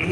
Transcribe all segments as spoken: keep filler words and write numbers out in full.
আহ,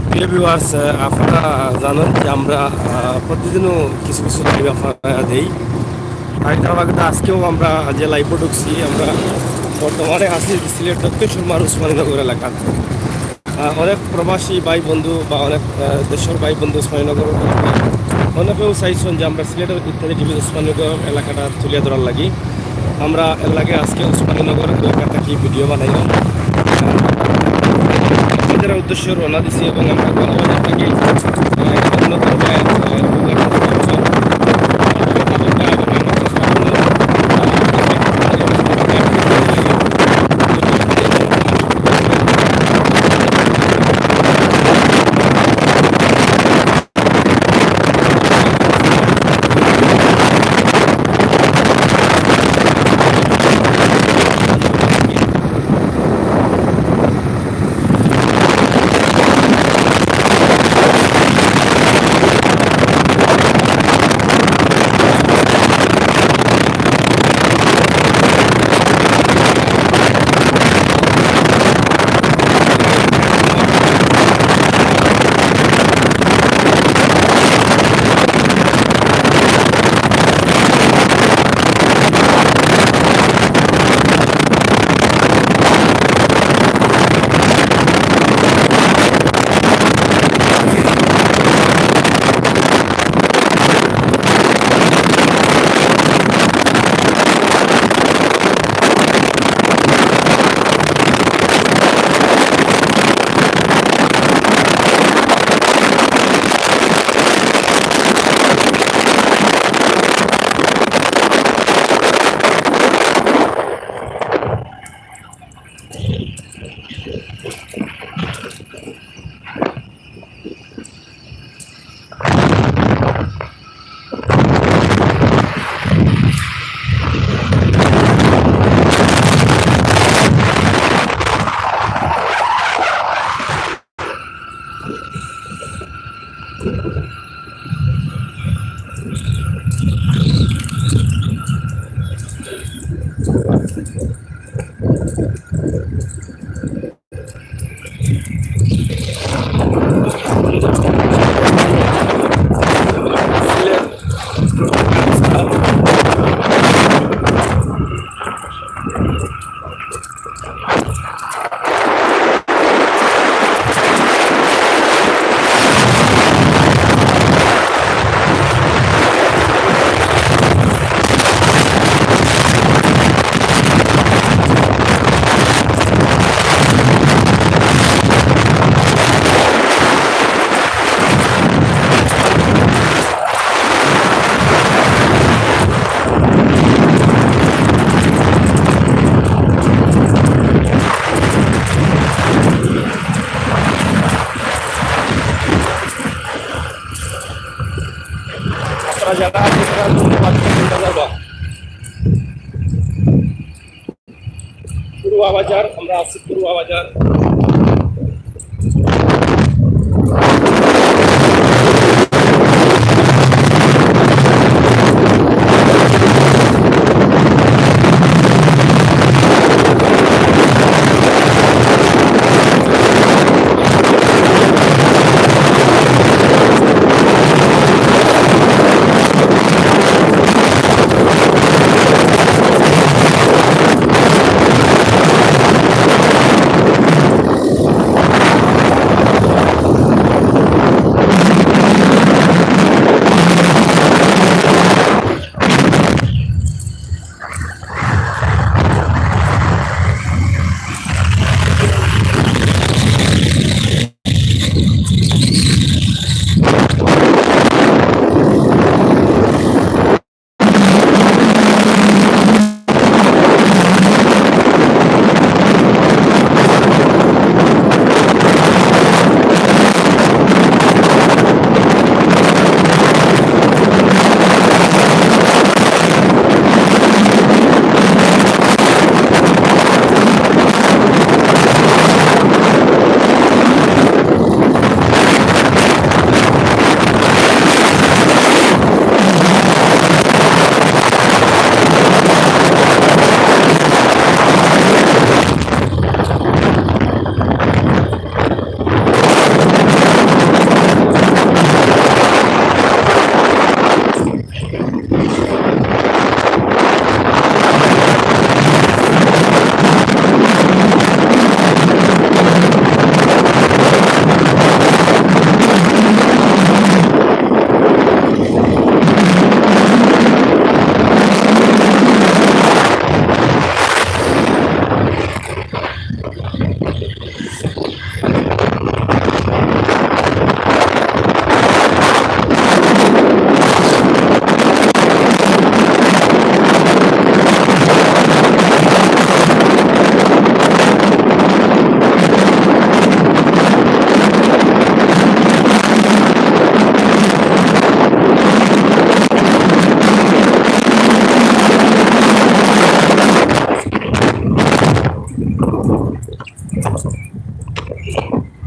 প্রিয় ভিউয়ার্স, আহ, আপনারা জানেন যে আমরা, আহ, প্রতিদিনও কিছু কিছু লাইভ আপনারা দেই। আর তার আগে তো আজকেও আমরা যে লাইভে ঢুকছি, আমরা বর্তমানে আছি সিলেট দক্ষিণ সুরমার উসমানীনগর এলাকাত। আহ, অনেক প্রবাসী ভাই বন্ধু বা অনেক, আহ, দেশের ভাই বন্ধু উসমানীনগর অনেকেও চাইছেন যে আমরা সিলেটের ইত্যাদি টিভি উসমানীনগর এলাকাটা তুলিয়া ধরার লাগি। আমরা এর লাগে আজকে উসমানীনগর এলাকা থাকি ভিডিও বানাইলাম। আহ, নিজেরা উদ্দেশ্যে রওনা দিছি এবং আমরা গণবাজার থাকি, আহ, অন্য কোনো, আহ, আপনারা যারা আছেন, তারা ধন্যবাদ, চিন্তা করবা। পড়ুয়া বাজার, আমরা আছি পড়ুয়া বাজার।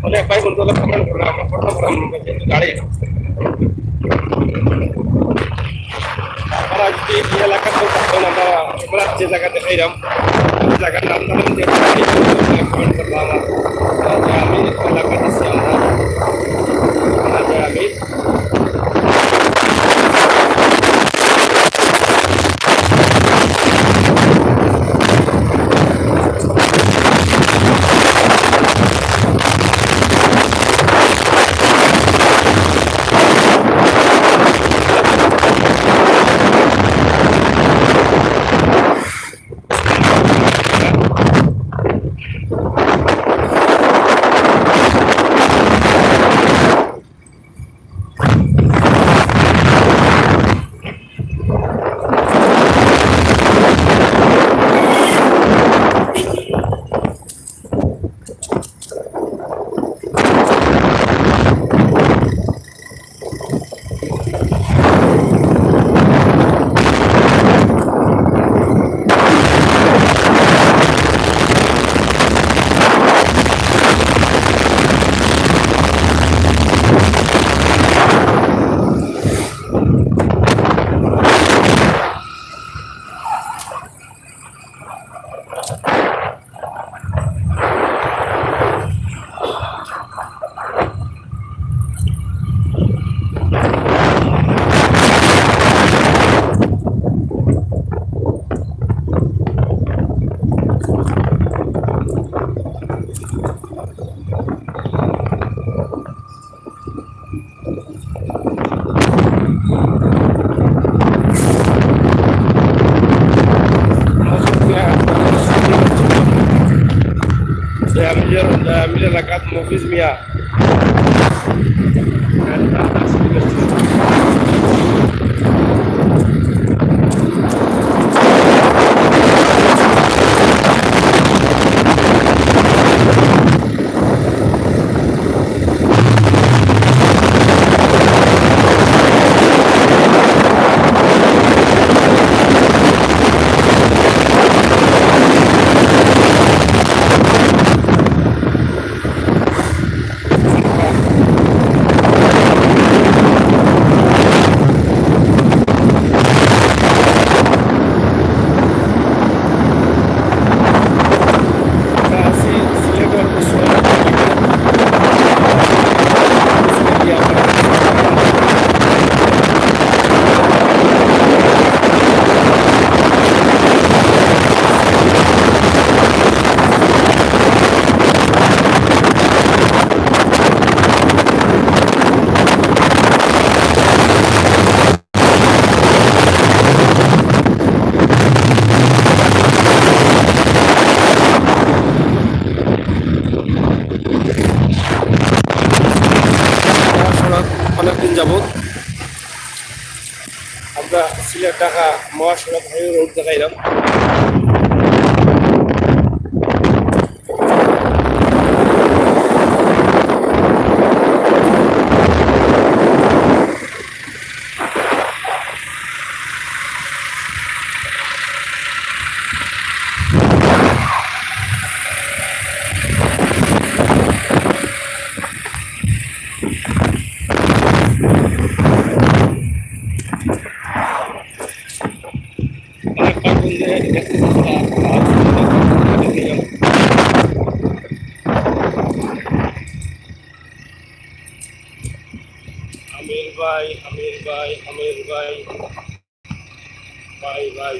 অনেক ভাই বন্ধু অকলে কমেন্ট কররা, আমরা করতাম পারলাম না, যেহেতু গাড়ি। আপনারা যদি এই এলাকার কেউ থাকেন, আমরা, আমরা যে জায়গা দেখাইলাম, ওই জায়গার নাম জানেন যে কমেন্ট করলাম। আর, আর আমি এলাকা আছি আমরা, আমরা যে আমি মিলে লাগাত মফিজ মিয়া। মহাসড়ক অনেকদিন যাবত আমরা সিলেট ঢাকা মহাসড়ক হাইওয়ে রোড দেখাইলাম। আমির ভাই, আমির ভাই, আমির ভাই। ভাই, ভাই।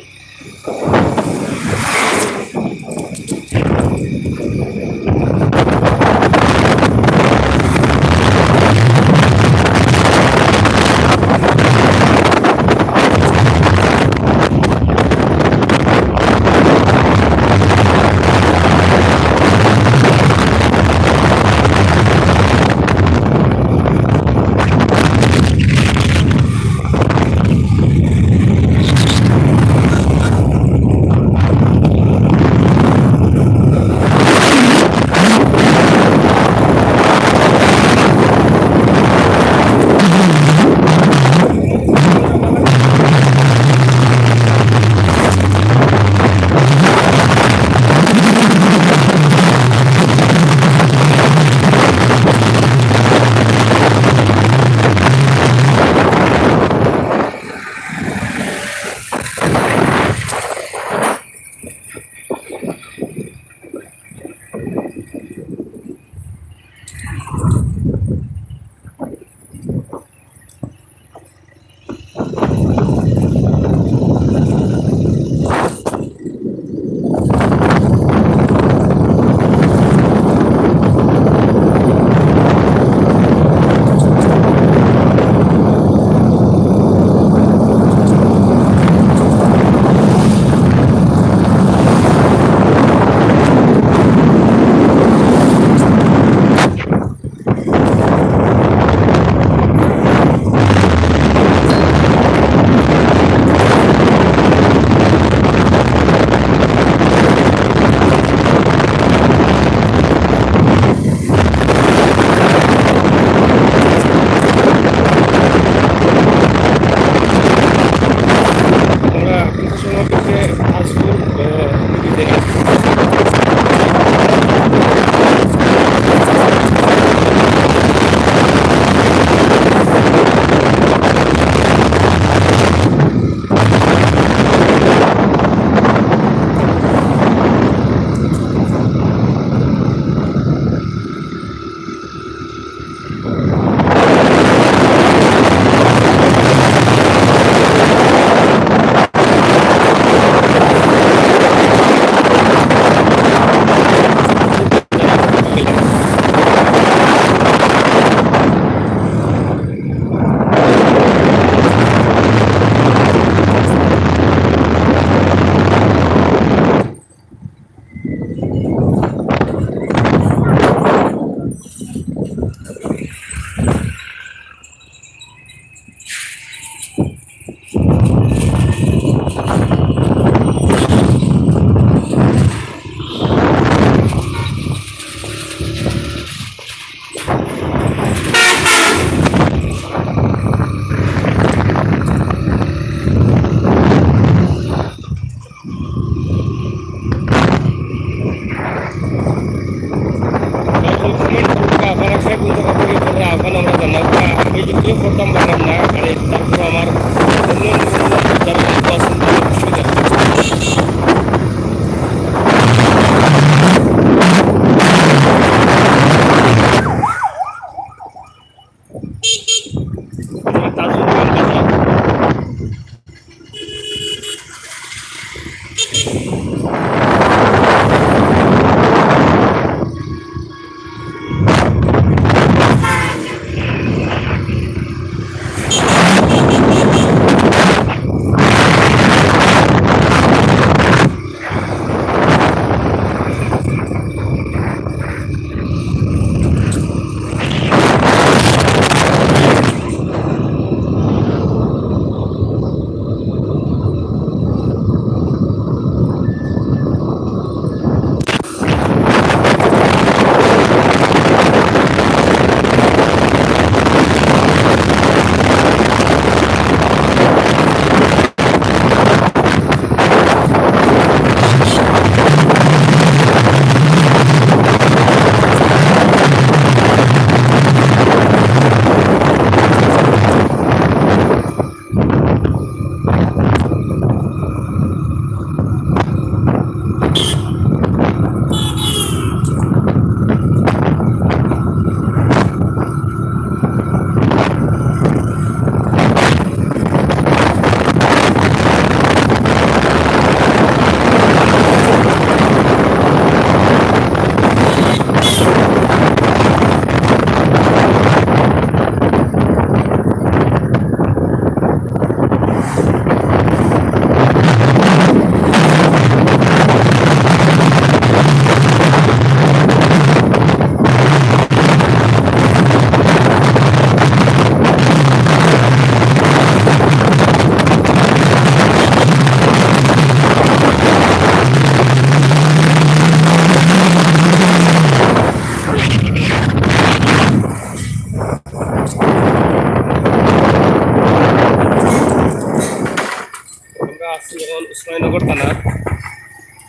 থানা।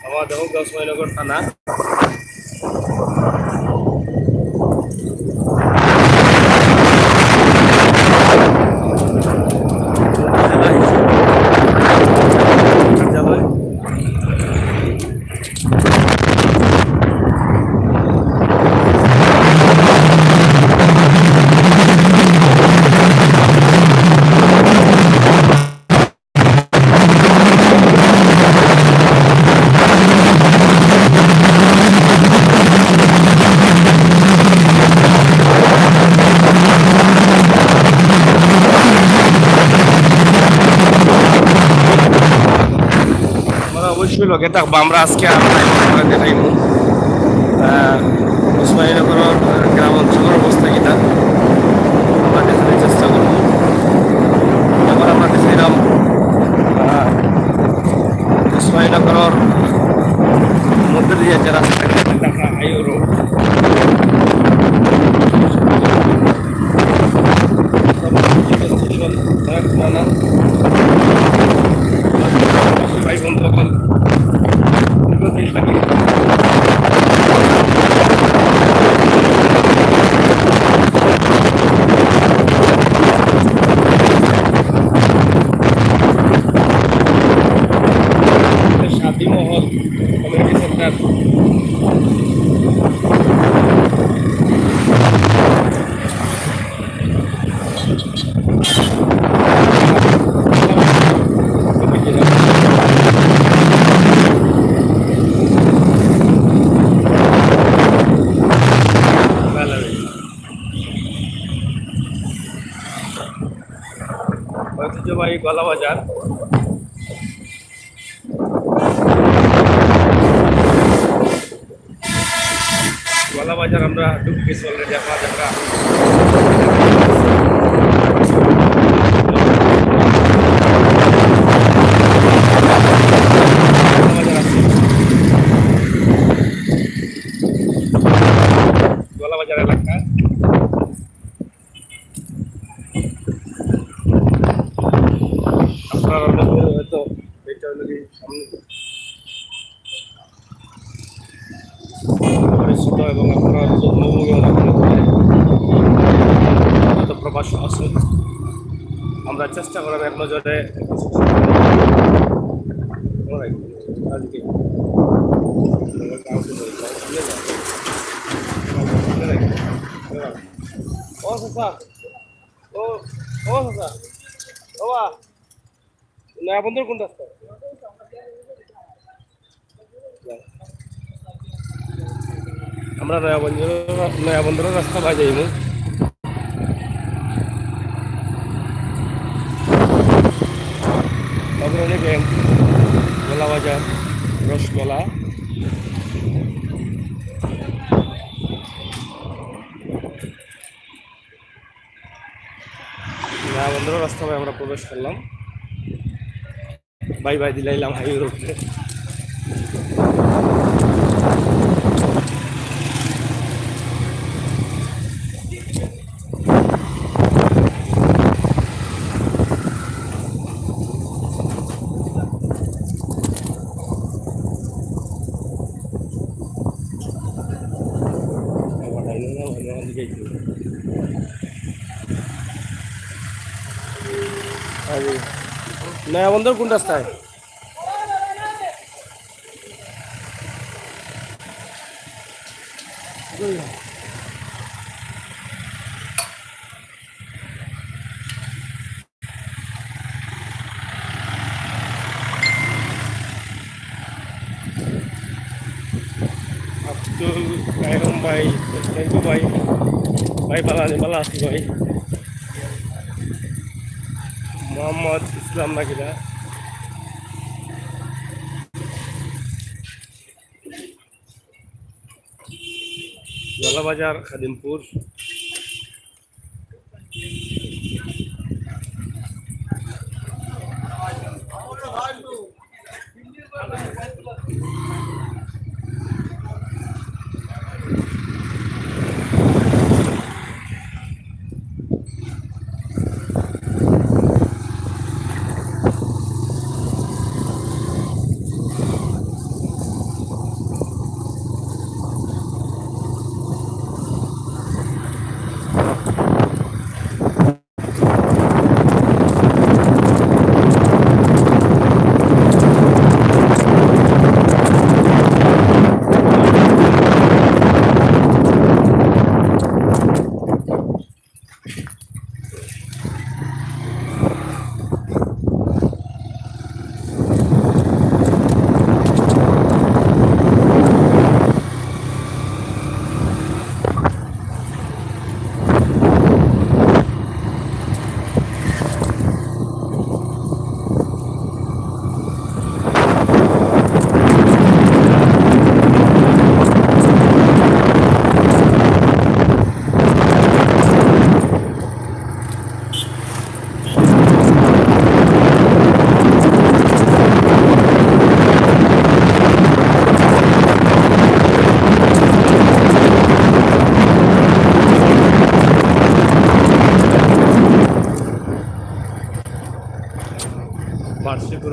আমার দেখো, ওসমানীনগর থানা। আমরা অবশ্যই লগে থাকবো। আমরা আজকে আপনারা দেখাইমু, আহ, উসমানীনগরের গ্রাম অঞ্চলের অবস্থা কিতা, আমরা দেখানোর চেষ্টা করবো। এবার আমরা দেখাইলাম, আহ, উসমানীনগরের মধ্যে দিয়ে যে রাস্তা, ঢাকা হাইওয়ে রোড। ভাই বন্ধু সকল, দীর্ঘদিন লাগে। শান্তি মহল কমিউনিটি সেন্টার। ঐতিহ্যবাহী গোয়ালা বাজার। গোয়ালা বাজার আমরা ঢুকে গেছি already, আপনারা দেখা। গোয়ালা বাজার আছে। গোয়ালা বাজার এলাকা। আপনারা হয়তো এটা হলো কি সামনে পরিচিত এবং আপনারা জন্মভূমি অনেক অনেক দূরে। হয়তো প্রবাস আছেন। আমরা চেষ্টা করব এক নজরে আজকে। ও চাচা, ও, ও চাচা, ও বা। নয়াবন্দর কোন রাস্তা? আমরা নয়াবন্দর, নয়াবন্দর রাস্তা বাই যাইমু। তারপরে অনেক ব্যাংক, মেলা বাজার, রসমেলা। নয়াবন্দর রাস্তা বাই আমরা প্রবেশ করলাম। বাই বাই দিলাইলাম হাইওয়ে রোডে। নয়াবন্দর কোন রাস্তায়? আব্দুল কায়ুম ভাই, thank you ভাই। ভাই, ভালা আছি, ভালা আছি ভাই। মোহাম্মদ ইসলাম নাকিরা। গোয়ালা বাজার, খাদিমপুর।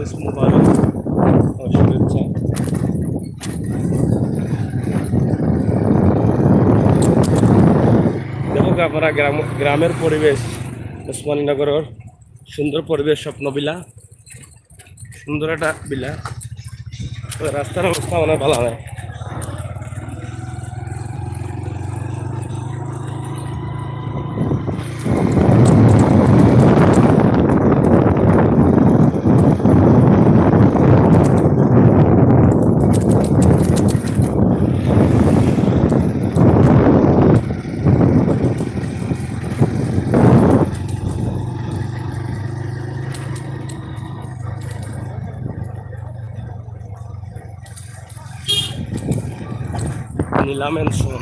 মুবারক ও শুভেচ্ছা। দেখো আপনারা গ্রাম, গ্রামের পরিবেশ, উসমানীনগরের সুন্দর পরিবেশ, স্বপ্ন ভিলা, সুন্দর একটা ভিলা। তবে রাস্তার অবস্থা অনেক ভালো নয়। নীলা ম্যানশন।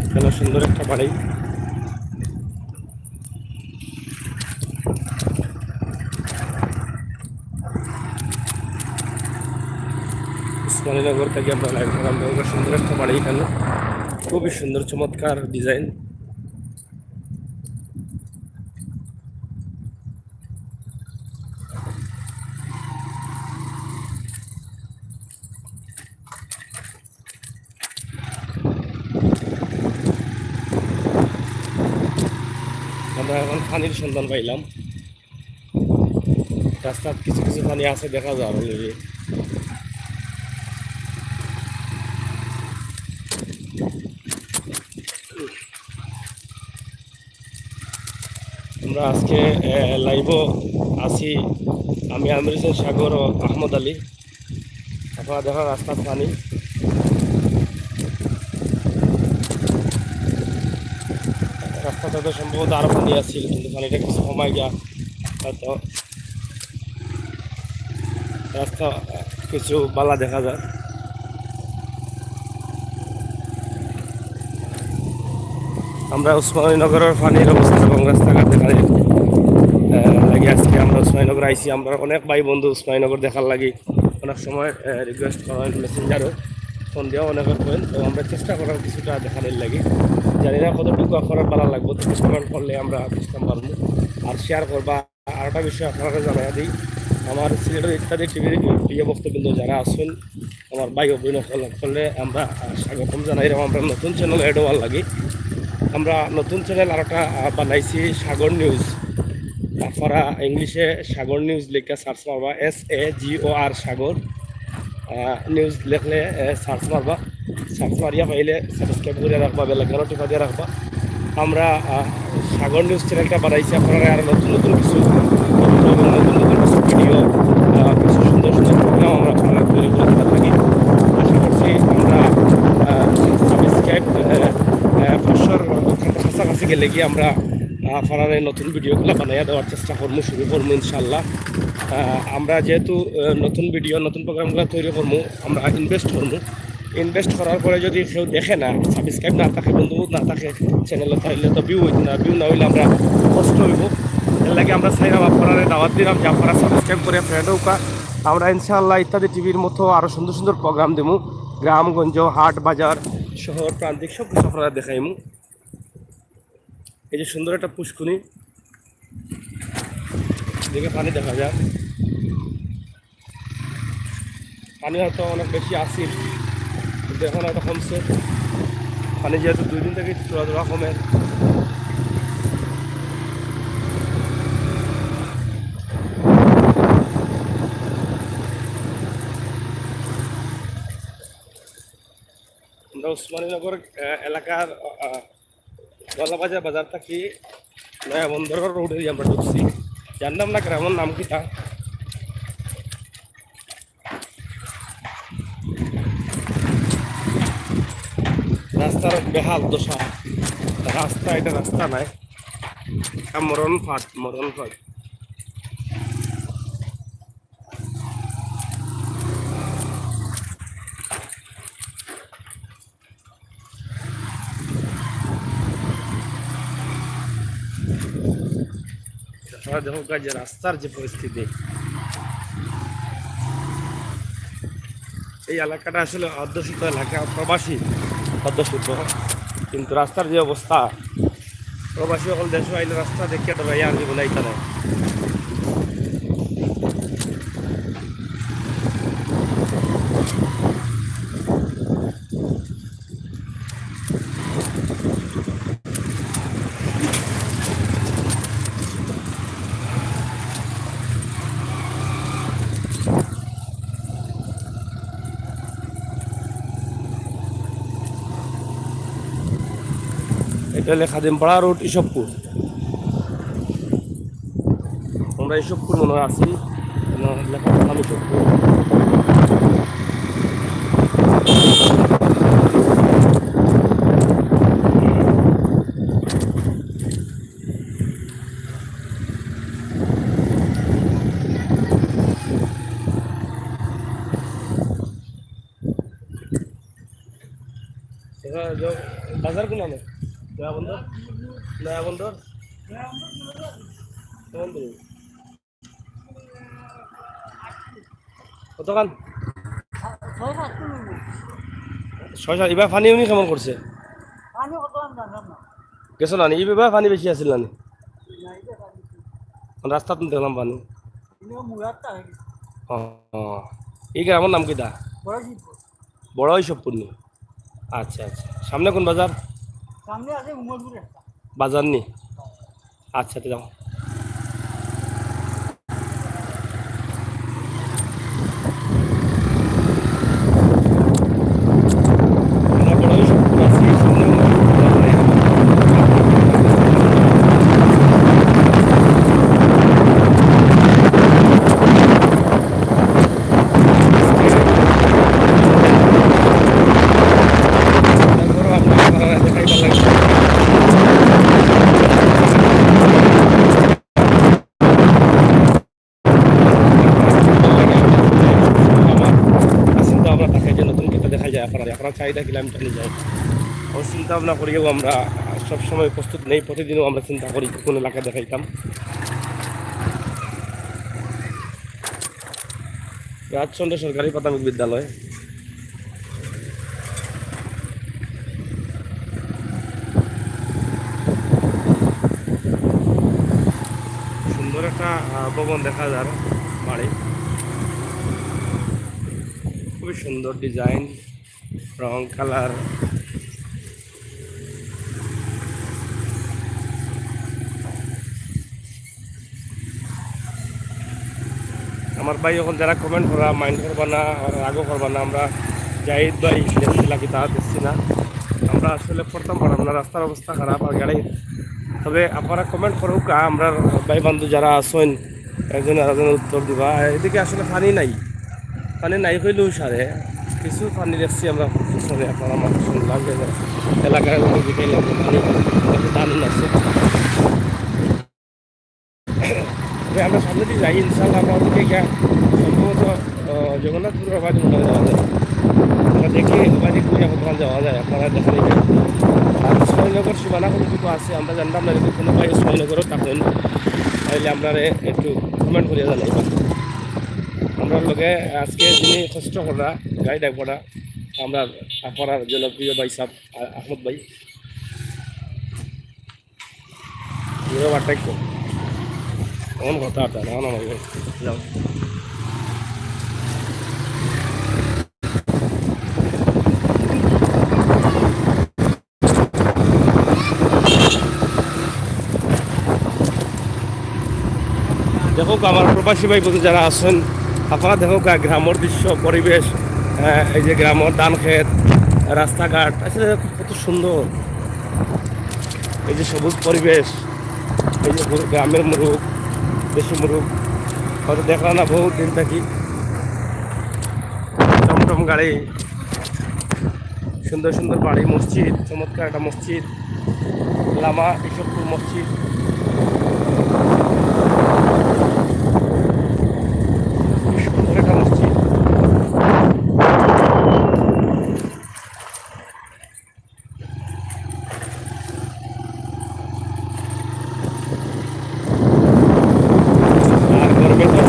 এখানে সুন্দর একটা বাড়ি। উসমানীনগর থেকে আমরা লাইভ প্রোগ্রাম দেখবো। সুন্দর একটা বাড়ি এখানে, খুবই সুন্দর, চমৎকার ডিজাইন। আমরা এখন পানির সন্ধান পাইলাম। রাস্তাত কিছু কিছু পানি আছে, দেখা যার already। আমরা আজকে, আহ, লাইভও আছি আমি, আমির হোসেন সাগর ও আহমদ আলী। আপনারা দেখেন রাস্তার পানি, রাস্তাটাতে সম্ভবত আরো পানি আছিল, কিন্তু পানিটা কিছু কমাই গিয়া হয়তো রাস্তা কিছু বালা দেখা যায়। আমরা উসমানীনগরের পানির অবস্থা এবং রাস্তাঘাট দেখার, আহ, লাগি আজকে আমরা উসমানীনগর আইছি। আমরা অনেক ভাই বন্ধু উসমানীনগর দেখার লাগি অনেক সময়, আহ, রিকোয়েস্ট করা হয় মেসেঞ্জারও, ফোন দিয়েও অনেকে করেন। তো আমরা চেষ্টা করার কিছুটা দেখানোর লাগি, জানি না কতটুকু আপনারা ভালো লাগবো, তো কমেন্ট করলে আমরা বুঝতাম পারবো। আর শেয়ার করবা। আর একটা বিষয় আপনারা জানাই দিই, আমার সিলেটের ইত্যাদি টিভির প্রিয় ভক্তবৃন্দ যারা আছেন, আমার ভাই ও বোন সকল, সকলরে আমরা, আহ, স্বাগতম জানাই। এবং আমরা নতুন চ্যানেল অ্যাড হওয়ার লাগি, আমরা নতুন চ্যানেল আর একটা, আহ, বানাইছি, সাগর নিউজ। আপনারা ইংলিশে সাগর নিউজ লেখা সার্চ মারবা, এস এ জি ও আর, সাগর, আহ, নিউজ লেখলে, আহ, সার্চ মারবা। সার্চ মারিয়া পাইলে সাবস্ক্রাইব করিয়া রাখবা, বেল আইকনও টিপা দিয়া রাখবা। আমরা, আহ, সাগর নিউজ চ্যানেলটা বানাইছি, আপনারা আরো নতুন নতুন কিছু তথ্য এবং নতুন নতুন কিছু ভিডিও, আহ, কিছু সুন্দর সুন্দর প্রোগ্রাম আমরা আপনারা তৈরি করে দিতে থাকি। আশা করছি আমরা, আহ, সাবস্ক্রাইব, আহ, আহ, পাঁচশোর কাছাকাছি গেলে গিয়ে আমরা, আহ, আপনারা এই নতুন ভিডিওগুলো বানাইয়া দেওয়ার চেষ্টা করবো, শুরু করবো ইনশাল্লাহ। আহ, আমরা যেহেতু, আহ, নতুন ভিডিও, নতুন প্রোগ্রামগুলো তৈরি করবো, আমরা ইনভেস্ট করবো। ইনভেস্ট করার পরে যদি কেউ দেখে না, সাবস্ক্রাইব না থাকে, বন্ধু না থাকে চ্যানেলে, তাহলে তো ভিউ হইতো না। ভিউ না হইলে আমরা কষ্ট হইব। এর লাগি আমরা চাইলাম, আপনারা দাওয়াত দিলাম যে আপনারা সাবস্ক্রাইব করে ফ্রেন্ড হোকা। আমরা ইনশাআল্লাহ ইত্যাদি টিভির মতো আরও সুন্দর সুন্দর প্রোগ্রাম দেবো, গ্রামগঞ্জ, হাট বাজার, শহর প্রান্তিক সব কিছু আপনারা দেখাইমু। এই যে সুন্দর একটা পুষ্কুনি, দেখে পানি দেখা যায়। পানি হয়তো অনেক বেশি আছিল, কিন্তু এখন হয়তো কমছে। পানি যেহেতু দুই দিন থেকে থোড়া থোড়া কমে। আমরা উসমানীনগর, আহ, এলাকার, আহ, গলাবাজার বাজার থাকি নয়া বন্দর রোডে আমরা ঢুকছি। জানতাম না গ্রামের নাম কিতা। রাস্তার বেহাল দশা, রাস্তা, এটা রাস্তা নাই, এটা মরণ ফাঁদ, মরণ ফাঁদ। আপনারা দেখো যে রাস্তার যে পরিস্থিতি, এই এলাকাটা আসলে অধ্যুষিত এলাকা, প্রবাসী অধ্যুষিত, কিন্তু রাস্তার যে অবস্থা, প্রবাসী অকল দেশো আইলে রাস্তা দেখিয়া ডরাইয়া আর জীবনে আইতা নায়। এটা হলো খাদিমপাড়া রোড, ইসবপুর। আমরা ইসবপুর মনে হয় আছি, লেখা থাকলাম ইসবপুর। বাজার কোন আনে? নয়া বন্দর? নয়া বন্দর? কোন দূর? কতখান? ছয় সাত, এবার পানি উনি কেমন করছে? গেছো না নি? এবার পানি বেশি আছিল না নি? রাস্তাত দেখলাম পানি। ও, ও। এই গ্রামর নাম কিতা? বড় ইসবপুর নি? আচ্ছা, আচ্ছা। সামনে কোন বাজার? সামনে আছে উমরপুর একটা। বাজার নি? আচ্ছা, তো যাও। আমার চিন্তা ভাবনা থাকে যে নতুন কিতা দেখা যায়, আপনারা, আপনারা চাহিদা কিলোমিটার নিয়ে যায়। আমার চিন্তা ভাবনা করিও আমরা সবসময় প্রস্তুত নেই, প্রতিদিনও আমরা চিন্তা করি কোন এলাকা দেখাইতাম। রাজচন্দ্র সরকারি প্রাথমিক বিদ্যালয়। সুন্দর একটা, আহ, ভবন দেখা যার, বাড়ি, খুবই সুন্দর ডিজাইন, রং, কালার। আমার ভাই, এখন যারা কমেন্ট করা, মাইন্ড করবা না, রাগও করবা না, আমরা জাহিদ ভাই দেখছি নাকি তা দেখছি না। আমরা আসলে পড়তাম পারলাম না, রাস্তার অবস্থা খারাপ আর গাড়ি। তবে আপনারা কমেন্ট করুক, আমরা ভাই বন্ধু যারা আছেন, একজন আরেকজন উত্তর দিবা। আর এদিকে আসলে পানি নাই, পানি নাই কইলেও সারে, কিছু পানি দেখছি আমরা পিছনে, আপনারা আমার শুনলাম যে এলাকার মধ্যে দিকে পানি, পানি আছে। তবে আমরা সামনে দিয়ে যাই, ইনশাল্লাহ আমরা ওদিকে গিয়া সম্ভবত, আহ, জগন্নাথপুর ওভার মনে হয় যাওয়া যায়। আমরা দেখি ওভার দিকে কোথাও যাওয়া যায়, আপনারা দেখা দেখি। আর ছয়নগর সীমানা কোনো কিছু আছে, আমরা জানতাম না, যদি কোনো ভাই ছয়নগরও থাকেন, তাহলে আপনারা একটু কমেন্ট করিয়া জানাইবা। আমরা লগে আজকে যিনি কষ্ট করা, গাইড একবার আমরা আপনার জনপ্রিয় ভাই সাহেব আ-, আহমদ ভাই। Overtake করো। এমন কথা আর না, না, না, যাও। দেখো আমার প্রবাসী ভাই বন্ধু যারা আছেন, আপনারা দেখো গা-, গ্রামের দৃশ্য, পরিবেশ, আহ, এই যে গ্রামের ধান ক্ষেত, রাস্তাঘাট, আসলে কত সুন্দর। এই যে সবুজ পরিবেশ, এই যে গ্রামের মুরুগ, দেশি মুরুগ, হয়তো দেখলাম না বহুত দিন থাকি। টমটম গাড়ি, সুন্দর সুন্দর বাড়ি, মসজিদ, চমৎকার একটা মসজিদ, লামা ইসবপুর মসজিদ, খুব সুন্দর একটা মসজিদ। আর গরমে তো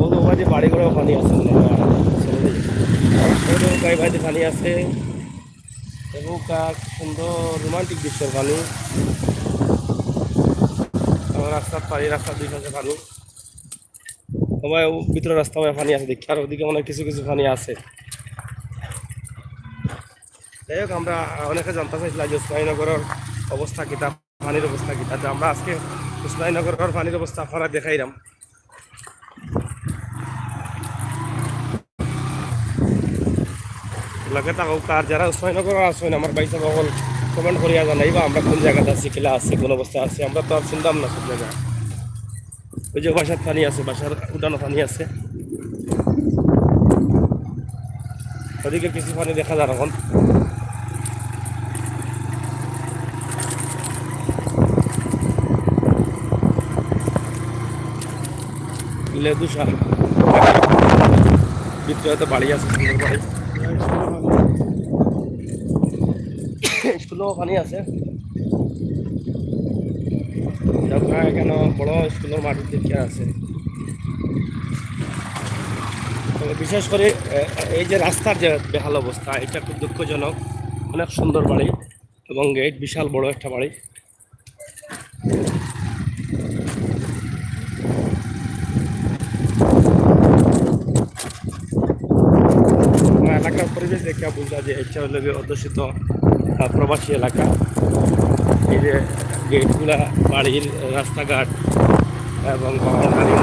ও তো ওখানে বাড়ি ঘরেও পানি আছে মনে হয়। ওই তো গাই বাড়িতে পানি আছে। এবং কা-, সুন্দর রোমান্টিক দৃশ্যর পানি। আমার রাস্তার পানি, রাস্তার দুই পাশে পানি। সবাই ও ভিতরে রাস্তা হয়ে পানি আছে দেখি, আর ওদিকে মনে হয় কিছু কিছু পানি আছে। যাই হোক, আমরা অনেকে জানতে চাইছিলাম যে উসমানীনগরের অবস্থা কিতা, পানির অবস্থা কিতা। তো আমরা আজকে উসমানীনগরের পানির অবস্থা আপনারা দেখাইলাম। লগে থাকো, আর যারা উসমানীনগর আছেন, আমার ভাই সব অকল কমেন্ট করিয়া জানাইবা আমরা কোন জায়গাতে আছি, কিলা আছি, কোন অবস্থা আছে। আমরা তো আর চিনতাম না সব জায়গা। ওই যে বাসার পানি আছে, বাসার উঠানো পানি আছে, ওদিকে কিছু পানি দেখা যার এখন। লেদুশা। ভিতরে হয়তো বাড়ি আছে, সুন্দর বাড়ি। স্কুলও পানি আছে। যাত্রা এখানে বড় স্কুলের মাঠের দিকে আছে। তবে বিশেষ করে, এ, এই যে রাস্তার যে বেহাল অবস্থা, এটা খুব দুঃখজনক। অনেক সুন্দর বাড়ি এবং গেট বিশাল বড় একটা বাড়ি। আমার এলাকার পরিবেশ দেখে বুঝা যে এটা হলো গিয়ে অধ্যুষিত, আহ, প্রবাসী এলাকা। এই যে গেটগুলা, বাড়ির রাস্তাঘাট এবং বাউন্ডারি।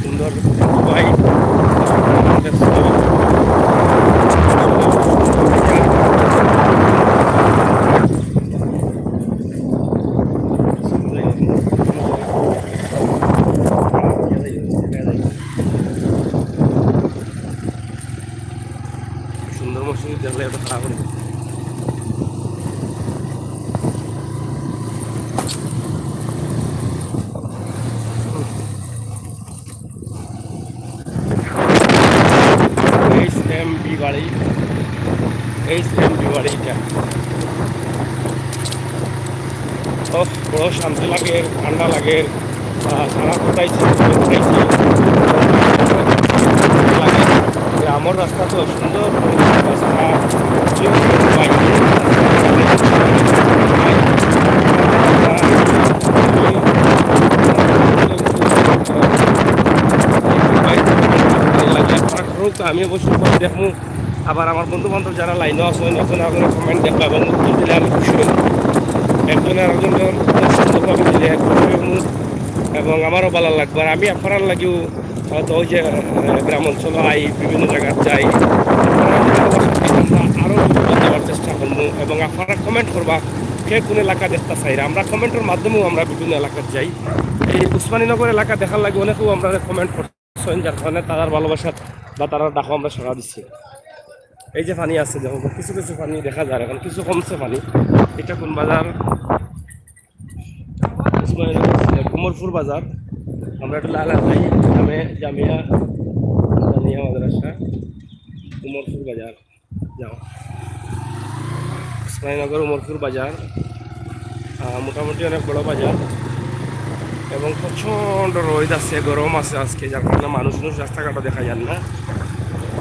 সুন্দর দুবাই। সুন্দর মসজিদ দেখলে একটা খারাপ হয়ে গেছে। এইচ এম বি বাড়ি, এইচ এম বি বাড়ি এটা। ওহ, বড় শান্তি লাগে, ঠান্ডা লাগে। আহ, সারা কোথায় ছিল, কোথায় ছিল। লাগে। গ্রামের রাস্তা তো সুন্দর, রাস্তা, কেউ বাইক নিয়ে, বাইক নিয়ে লাগে। আমি অবশ্যই দেখবো। আবার আমার বন্ধু বান্ধব যারা লাইনও আছে, অন্য কোনো কমেন্ট দেখবা এবং উত্তর দিলে আমি খুশি হই। একজনে আরেকজনকে সুন্দরভাবে দিলে খুশি হই এবং আমারও ভালো লাগবে। আর আমি আপনার লাগিও হয়তো ওই যে, আহ, গ্রাম অঞ্চল আই, বিভিন্ন জায়গায় যাই, আরও দেওয়ার চেষ্টা করবো এবং আপনারা কমেন্ট করবা কে কোন এলাকা দেখতে চাইরা। আমরা কমেন্টের মাধ্যমেও আমরা বিভিন্ন এলাকায় যাই। এই উসমানীনগর এলাকা দেখার লাগে অনেকেও আমরা কমেন্ট করছেন, যার কারণে তারার ভালোবাসা বা তারার ডাকও আমরা সাড়া দিচ্ছি। এই যে পানি আছে, দেখো কিছু কিছু পানি দেখা যায়, এখন কিছু কমছে পানি। এটা কোন বাজার? উসমানীনগর, উমরপুর বাজার। আমরা একটু লালা যাই, গ্রামে জামিয়া, জামিয়া মাদ্রাসা, উমরপুর বাজার। যাও, উসমানীনগর উমরপুর বাজার। আহ, মোটামুটি অনেক বড় বাজার এবং প্রচণ্ড রোদ আছে, গরম আছে আজকে, যার কারণে মানুষ মানুষ রাস্তাঘাটও দেখা যার না।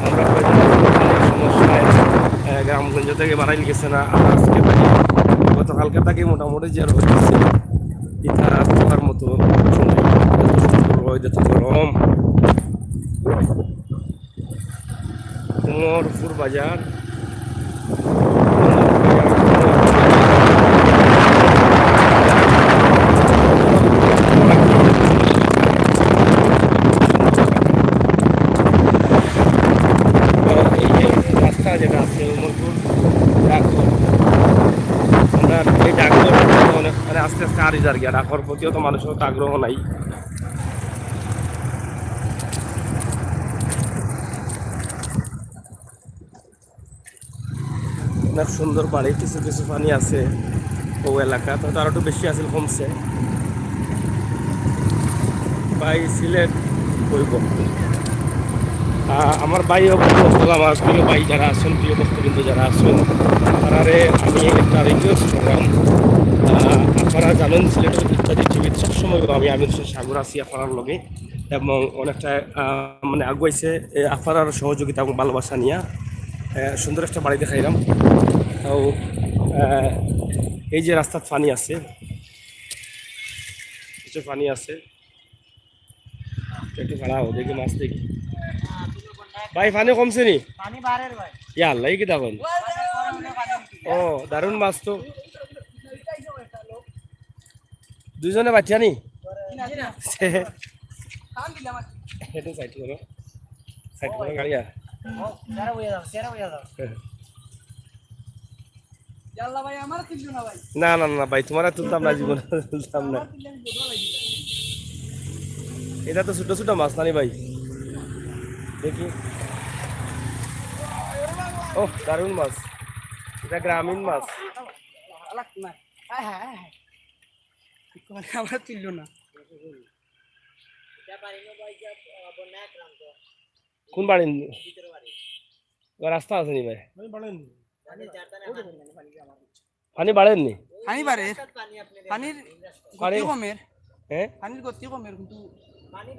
আমরা হয়তো সমস্যায়, আহ, গ্রামগঞ্জ থেকে বাড়াইল গেছে না। আর আজকে থেকে, গতকালকে থেকে মোটামুটি যে রোদ আছে, এটা আর থাকার মতো কিছু নাই। এত সুন্দর রোদ, এত গরম। উমরপুর বাজার। এই যে রাস্তা যেটা আছে উমরপুর ডাকঘর, আমরা এই ডাকঘর অনেক, মানে, আস্তে আস্তে হারি যার গিয়া, ডাকঘর প্রতিও তো মানুষের তো আগ্রহ নাই। অনেক সুন্দর পানি, কিছু কিছু পানি আছে ও এলাকা, তো আরো একটু বেশি আছিল, কমছে। ভাই সিলেট কইব। আহ, আমার ভাই ও বন্ধু অকল, আমার প্রিয় ভাই যারা আছেন, প্রিয় ভক্তবৃন্দ যারা আছেন, তারারে আমি একটা রিকোয়েস্ট করলাম। আহ, আপনারা জানেন, সিলেটের ইত্যাদি টিভিত সবসময় আমি আমির হোসেন সাগর আছি আপনারার লগে, এবং অনেকটা আহ, মানে আগুয়াইছে এ, আপনারার সহযোগিতা এবং ভালোবাসা নিয়া। আহ, সুন্দর একটা বাড়ি দেখাইলাম। তো আহ, এই যে রাস্তাত পানি আছে, কিছু পানি আছে, একটু খাড়া হও, দেখি মাছ দেখি। ভাই, পানি কমছে নি? পানি বাড়ের ভাই। ইয়া আল্লাহ, এই কিতা কইন? ও, দারুণ মাছ তো। দুইজনে বাচ্চা নি? এটা সাইড করো, সাইড করো গাড়ি আর। না, না, না, ভাই, তোমার তুলতাম না, জীবনে তুলতাম না। এটা তো ছোট ছোট মাছ, নানি ভাই? দেখি। ও, দারুণ মাছ। এটা গ্রামীণ মাছ। আমরা তুললো না। কোন বাড়ি? রাস্তা আছে নি ভাই? পানি বাড়ের নি? পানি বাড়ের। পানির গতি কমের। হ্যাঁ? পানির গতি কমের, কিন্তু পানি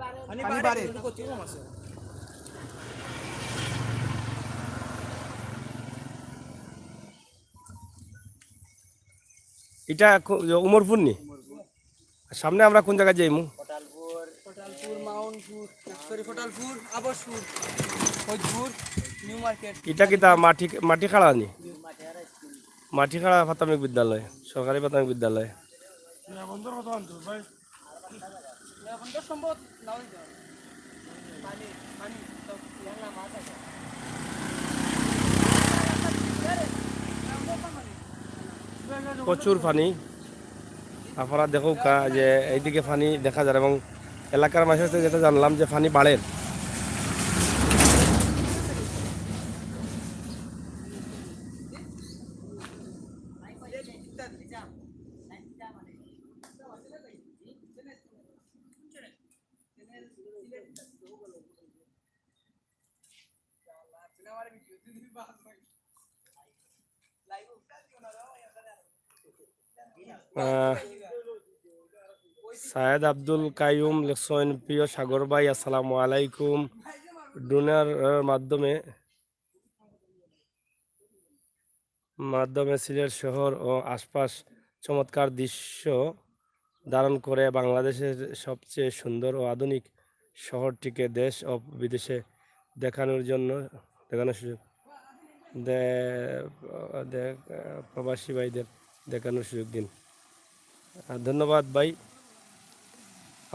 বাড়ের, কিন্তু গতি কম আছে। এটা কো-, উমরপুর নি? সামনে আমরা কোন জায়গায় যাইমু? ফটালপুর, মাউন্টপুর, সরি, ফটালপুর, আবরপুর, ফৈজপুর, নিউ মার্কেট। এটা কিতা মাটি, মাটি খাড়া নি? মাটি খাড়া প্রাথমিক বিদ্যালয়, সরকারি প্রাথমিক বিদ্যালয়। প্রচুর পানি। আপনারা দেখউক্কা যে এইদিকে পানি দেখা যার এবং এলাকার মানুষের সাথে যেটা জানলাম যে পানি বাড়ের। আহ, সায়েদ আব্দুল কাইয়ুম লেখছইন, "প্রিয় সাগর ভাই, আসসালামু আলাইকুম।" ড্রোনের মাধ্যমে মাধ্যমে সিলেট শহর ও আশপাশ চমৎকার দৃশ্য ধারণ করে বাংলাদেশের সবচেয়ে সুন্দর ও আধুনিক শহরটিকে দেশ ও বিদেশে দেখানোর জন্য, দেখানোর সুযোগ দে-, দে-, প্রবাসী ভাইদের দেখানোর সুযোগ দিন। আহ, ধন্যবাদ ভাই।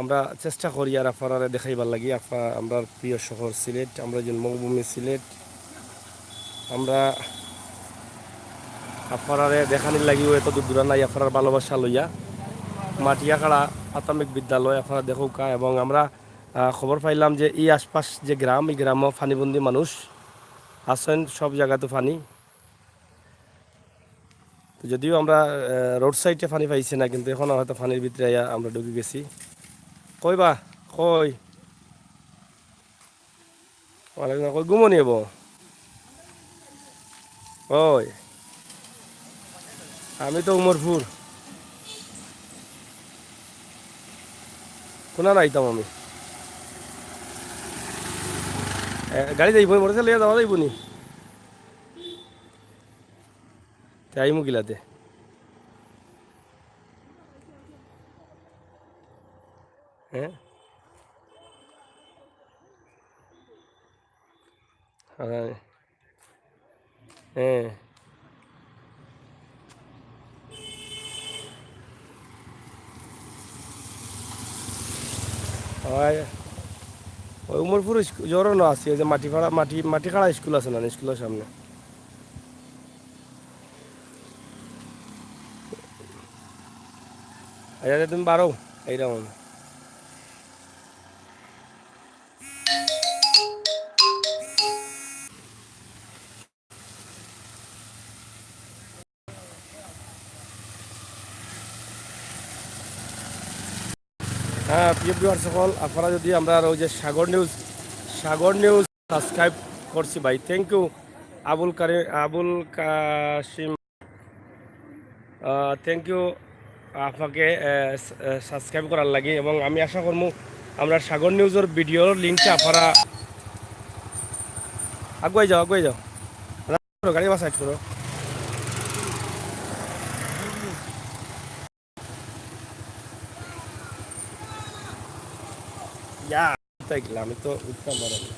আমরা চেষ্টা করি আর আপনারারে দেখাইবার লাগি, আপনা-, আমরার প্রিয় শহর সিলেট, আমরার জন্মভূমি সিলেট। আমরা আপনারারে দেখানির লাগিও এত দূর দূরান্ত আই, আপনারার ভালোবাসা লইয়া। মাটিয়াখাড়া প্রাথমিক বিদ্যালয় আপনারা দেখউক্কা, এবং আমরা, আহ, খবর পাইলাম যে এই আশপাশ যে গ্রাম, এই গ্রামও পানিবন্দী মানুষ আছইন, সব জাগাত পানি। তো যদিও আমরা, আহ, রোড সাইডে পানি পাইছি না, কিন্তু এখন হয়তো পানির ভিতরে আইয়া আমরা ঢুকি গেছি। কই বা? কই? ওয়ালাইকুম, কই ঘুমো নিব? ওই, আমি তো উমরপুর। কোনা আইতাম আমি? এ, গাড়ি যাইব, মোটরসাইকেল লইয়া যাওয়া যাইব নি? তে আইমু কিলাতে? হ্যাঁ? হ্যাঁ। হ্যাঁ। ওই, ওই উমরপুর স্কু-, জোরও না আছে, ওই যে মাটিপাড়া, মাটি, মাটিখাড়া স্কুল আছে না, স্কুলের সামনে। আচ্ছা, তুমি বারো, এইরকম। হ্যাঁ, প্রিয় ভিউয়ার সকল, আপনারা যদি আমরার ওই যে সাগর নিউজ, সাগর নিউজ সাবস্ক্রাইব করছি ভাই, থ্যাংক ইউ। আবুল কারি আবুল কাসিম, থ্যাংক ইউ আপনাকে সাবস্ক্রাইব করার লাগি। এবং আমি আশা করমু আমরা সাগর নিউজর ভিডিওর লিঙ্কটা আপনারা আগুয়াই যাও, আগুয়াই যাও। করো, গাড়ি বাসাইড করো। ইয়া, তাই গেলে আমি তো উঠতাম পারি না।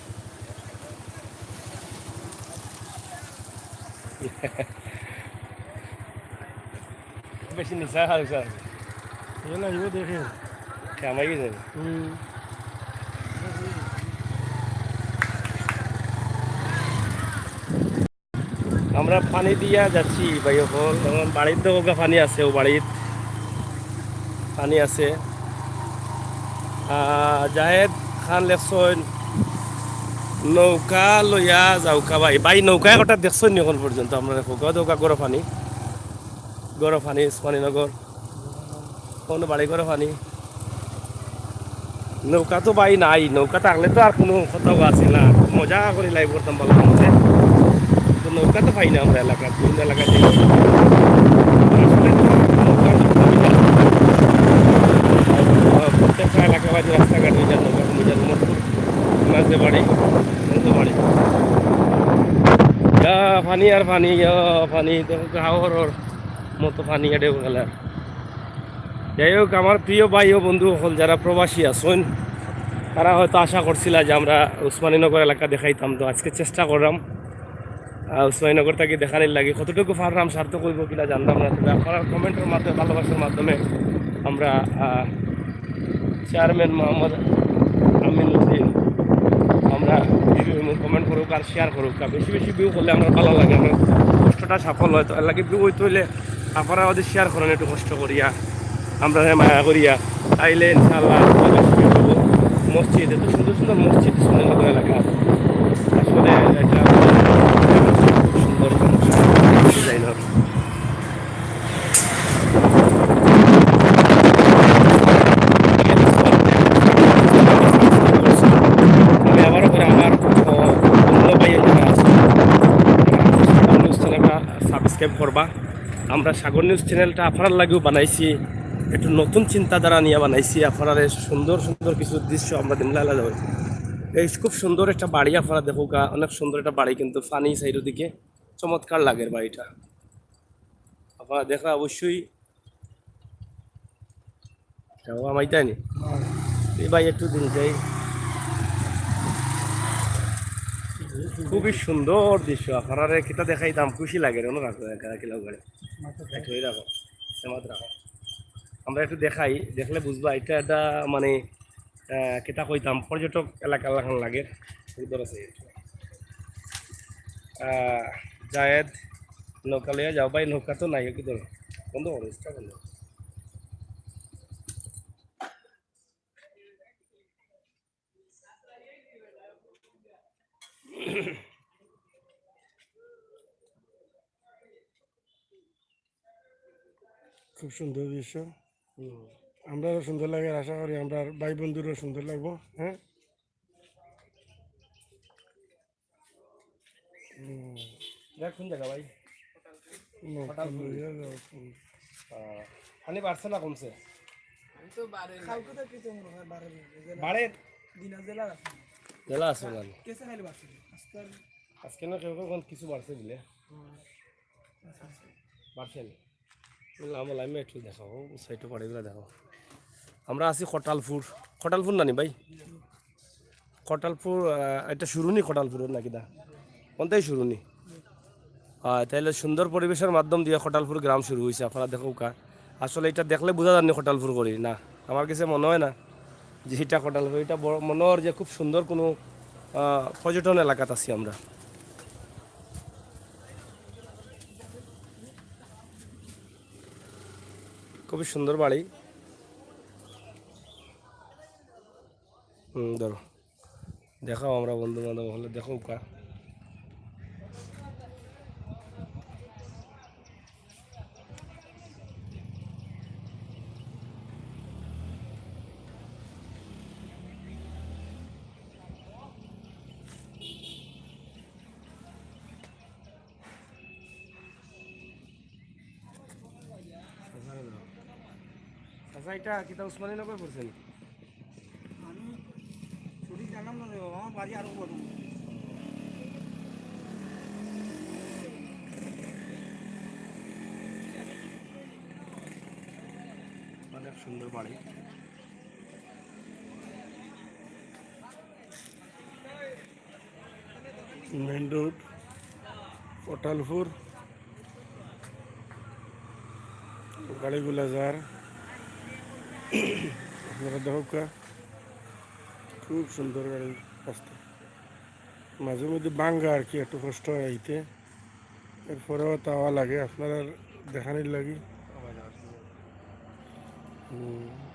বেশি নিচা হালকা। এগুলো, এগুলো দেখে। কামাই গেছে। হুম। আমরা পানি দিয়া যাচ্ছি ভাই অকল। এখন বাড়িত তো ওগা পানি আছে, ও বাড়িত পানি আছে। আহ, জাহেদ খান লেখছইন, "নৌকা লইয়া যাউকা ভাই।" ভাই, নৌকা একটা দেখছইন নি এখন পর্যন্ত? আমরা দেখো, ওগা তো ওগা গরম পানি, গরম পানি, উসমানীনগর। কোনো বাড়ি করে পানি। নৌকা তো ভাই নাই, নৌকা থাকলে তো আর কোনো কথাও আছে না, মজা করে লাইভ করতাম ভালো মতে। তো নৌকা তো পাই না আমরা এলাকাত, বিভিন্ন এলাকায় যাই। আসলে তো নৌকা তো পাই না। প্রত্যেকটা এলাকা বাদে রাস্তাঘাট হয়ে যায়, নৌকা কমে যায়, মোটর মাঝে বাড়ি, মাঝে বাড়ি। ইয়া, পানি আর পানি, ইয়া, পানি, দেখো, হাওর মতো পানি এডে গেলার। যাই হোক, আমার প্রিয় ভাই ও বন্ধু অকল যারা প্রবাসী আছইন, তারা হয়তো আশা করছিলা যে আমরা উসমানীনগর এলাকা দেখাইতাম, তো আজকে চেষ্টা করলাম, আহ, উসমানীনগর থাকি দেখানির লাগি। কতটুকু পারলাম সার্থক হইব কিনা জানলাম না, তবে আপনারা কমেন্টের মাধ্যমে, ভালোবাসার মাধ্যমে আমরা, আহ, চেয়ারম্যান মোহাম্মদ আমিন উদ্দিন, আমরা ভিউ কমেন্ট করুক আর শেয়ার করুক, আর বেশি বেশি ভিউ করলে আমরা ভালো লাগে, আমরা কষ্টটা সফল হয়। তো এর লাগি ভিউ হইতে হইলে আপনারা ওদের শেয়ার করেন একটু কষ্ট করিয়া, আমরা মায়া করিয়া, তাইলে ইনশাআল্লাহ আরো বেশি ভিউ হবো। মসজিদ, এত সুন্দর সুন্দর মসজিদ সুন্দর এলাকা, আসলে এটা খুব সুন্দর একটা ডিজাইন হবে। আমি আবারও করে আমার, ও, অন্য ভাই এখানে আছে, সাগর নিউজ চ্যানেলটা সাবস্ক্রাইব করবা। আমরা সাগর নিউজ চ্যানেলটা আপনার লাগেও বানাইছি, একটু নতুন চিন্তাধারা নিয়ে বানাইছি। আপনারা সুন্দর সুন্দর কিছু দৃশ্য আমরা দিমলাইলা যাবে। এই খুব সুন্দর একটা বাড়ি, আপনারা দেখুকা, অনেক সুন্দর একটা বাড়ি, কিন্তু পানি সাইড দিকে চমৎকার লাগের বাড়িটা। আপনারা দেখরা অবশ্যই। যাও, আমাইতানি। এই ভাই একটু দিন যাই। খুবই সুন্দর দৃশ্য। আপনারারে কিতা দেখাইতাম, খুশি লাগে রে, অন্য রাখো, একা রাখিলাও করে। একটু এই রাখো, সেমাত রাখো। আমরা একটু দেখাই, দেখলে বুঝবা, এটা, এটা মানে, আহ, কিতা কইতাম, পর্যটক এলাকা লাখান লাগে। সুন্দর আছে। আহ, জায়েদ, নৌকা লইয়া যাও ভাই, নৌকা তো নাই, কি ধরো? বন্ধ করো, ইনস্টা বন্ধ করো। খুব সুন্দর দৃশ্য। হুম। আমরারও সুন্দর লাগে, আশা করি আমরার ভাই বন্ধুরও সুন্দর লাগবো। হ্যাঁ। হুম। এটা কোন জায়গা ভাই? হুম, কটালপুর। হুম, হুম। আহ, পানি বাড়ছে না কমছে? আমি তো বাড়ে না। কালকে তো কিছু মনে হয় বাড়ে না, জেলা বাড়ে? দিনা জেলা আছে। জেলা আছে মানে? কেসে খালি বাড়ছে। আজকে আর আজকে না কেউ কেউ কিছু বাড়ছে দিলে? হুম। বাড়ছে না? লামা লামে একটু দেখাও, সাইডে পাড়িগুলা দেখাও। আমরা আছি কটালপুর। কটালপুর নানি ভাই? কটালপুর, আহ, এটা শুরু নি কটালপুরের নাকি দা? কোনটাই শুরু নি? আহ, তাইলে সুন্দর পরিবেশের মাধ্যম দিয়ে কটালপুর গ্রাম শুরু হইছে। আপনারা দেখুকা, আসলে এটা দেখলে বোঝা যায়নি কটালপুর করি না। আমার কাছে মনে হয় না যে এটা কটালপুর, এটা বড় মনে হয় যে খুব সুন্দর কোনো, আহ, পর্যটন এলাকাত আছি আমরা। খুবই সুন্দর বাড়ি। হুম, ধরো। দেখাও আমরা বন্ধু বান্ধব হলে, দেখুকা। এটা কিতা উসমানীনগর পড়ছে নি? আমি সঠিক জানলাম না রে বাবা, আমার বাড়ি আরো বড়। অনেক সুন্দর বাড়ি। মেইন রোড, পটালপুর, গাড়িগুলা যার। আপনারা দেখউক্কা, খুব সুন্দর গাড়ি রাস্তা। মাঝে মধ্যে ভাঙ্গা আর কি, একটু কষ্ট হয় আইতে, এরপরেও তাওয়া লাগে আপনারা দেখানির লাগি। হুম।